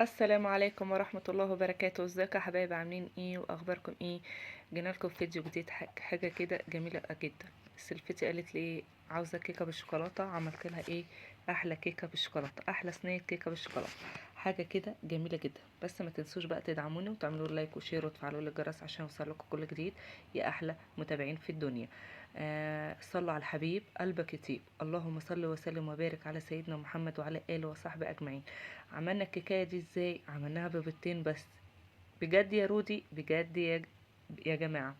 السلام عليكم ورحمة الله وبركاته. ازيكم يا حبايب، عاملين ايه واخباركم ايه؟ جينا لكم فيديو جديد، حاجة كده جميلة جدا. سلفتي قالت لي ايه؟ عاوزة كيكة بالشوكولاتة. عملت لها ايه؟ احلى كيكة بالشوكولاتة، احلى صينية كيكة بالشوكولاتة، حاجة كده جميلة جدا. بس ما تنسوش بقى تدعموني وتعملوا like و share وتفعلوا لي الجرس عشان يوصل لكم كل جديد يا احلى متابعين في الدنيا. صلوا على الحبيب قلبك يطيب. اللهم صل وسلم وبارك على سيدنا محمد وعلى اله وصحبه اجمعين. عملنا الكيكايه دي ازاي؟ عملناها ببيضتين بس. بجد يا رودي، بجد يا جماعة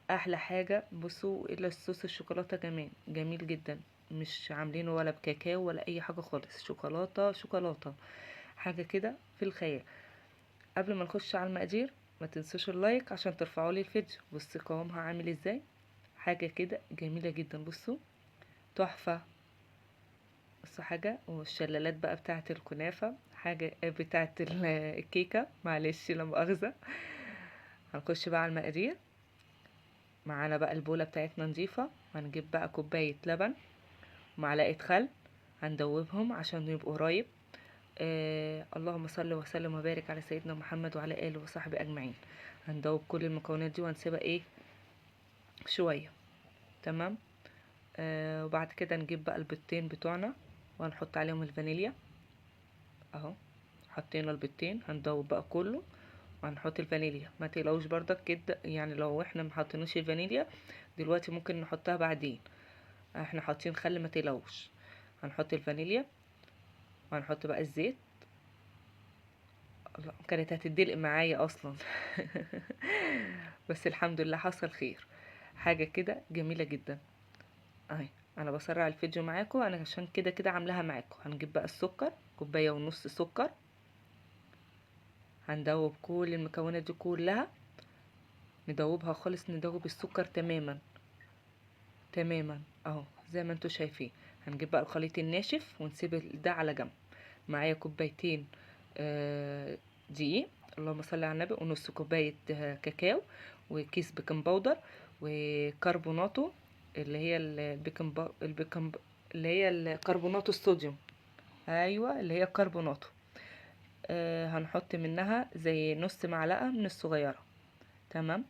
احلى حاجة. بصوا الا الصوص الشوكولاتة كمان جميل جدا، مش عاملينه ولا بكاكاو ولا اي حاجة خالص، شوكولاتة شوكولاتة، حاجة كده في الخيال. قبل ما نخش على المقادير ما تنسوش ال like عشان ترفعوا لي الفيديو. بصوا قوامها عامل ازاي، حاجة كده جميلة جدا. بصوا تحفة. بصوا حاجة، والشلالات بقى بتاعه الكنافه، حاجة بتاعه الكيكه، معلش لا مؤاخذة. هنخش بقى على المقادير. معانا بقى البوله بتاعتنا نظيفة، هنجيب بقى كوباية لبن ومعلقة خل، هندوبهم عشان يبقوا رايب. اللهم صل وسلم وبارك على سيدنا محمد وعلى اله وصحبه اجمعين. هندوب كل المكونات دي وهنسيبها ايه شوية، تمام. وبعد كده نجيب بقى البيضتين بتوعنا وهنحط عليهم الفانيليا اهو. حطينا البيضتين، هندوب بقى كله وهنحط الفانيليا. ما تقلقوش برضك كده، لو احنا ما حطيناش الفانيليا دلوقتي ممكن نحطها بعدين، احنا حاطين خل ما تقلقوش. هنحط الفانيليا وهنحط بقى الزيت. الله، كانت هتدلق معايا اصلا بس الحمد لله حصل خير. حاجة كده جميلة جدا اهي. انا بسرع الفيديو معاكم انا عشان كده كده عاملاها معاكم. هنجيب بقى السكر، كوباية ونص سكر، هندوب كل المكونات دي كلها، ندوبها خالص، ندوب السكر تماما تماما اهو زي ما انتوا شايفين. هنجيب بقى الخليط الناشف ونسيب ده على جنب. معايا كوبايتين دقيق، اللهم صل على النبي، ونص كوباية كاكاو، وكيس baking powder، وكربوناتو اللي هي البيكنج اللي هي الكربوناتو الصوديوم، ايوه اللي هي الكربوناتو. هنحط منها زي نص معلقه من الصغيرة، تمام.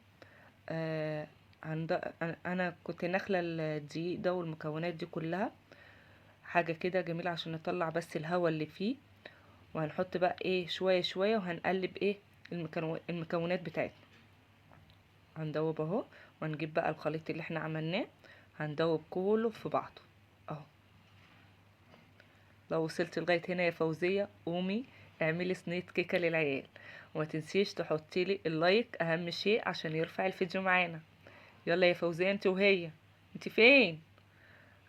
انا كنت نخله الدقيق ده والمكونات دي كلها، حاجة كده جميلة عشان نطلع بس الهواء اللي فيه. وهنحط بقى ايه شوية شوية، وهنقلب ايه المكونات بتاعتنا. هندوب اهو، وهنجيب بقى الخليط اللي احنا عملناه، هندوب كله في بعضه اهو. لو وصلت لغاية هنا يا فوزيه قومي اعملي صينية كيكة للعيال، وما تنسيش تحطي لي ال like، اهم شيء عشان يرفع الفيديو معانا. يلا يا فوزيه انت وهي، انت فين؟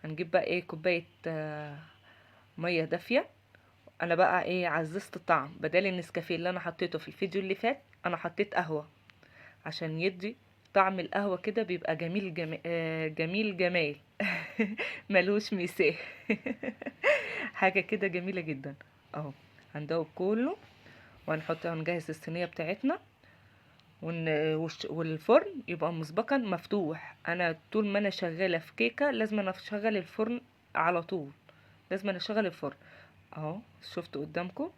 هنجيب بقى ايه كوباية مية دافيه. انا بقى ايه عززت الطعم، بدل النسكافيه اللي انا حطيته في الفيديو اللي فات انا حطيت قهوة عشان يدي طعم القهوة كده، بيبقى جميل جميل جمال ملوش مثال حاجة كده جميلة جدا اهو. هندوب كله هنجهز الصينية بتاعتنا، والفرن يبقى مسبقا مفتوح. انا طول ما انا شغالة في كيكة لازم انا اشغل الفرن على طول، لازم انا اشغل الفرن اهو. شفتوا قدامكم،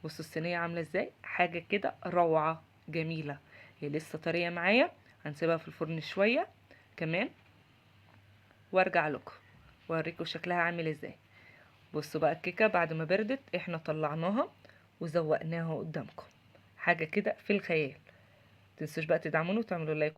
بصوا الصينية عامله ازاي، حاجة كده روعه جميلة. هي لسه طرية معايا، هنسيبها في الفرن شوية كمان وارجع لكم واوريكم شكلها عامل ازاي. بصوا بقى الكيكه بعد ما بردت احنا طلعناها وزوقناها قدامكم، حاجة كده في الخيال. متنسوش بقى تدعمونا وتعملوا لايك.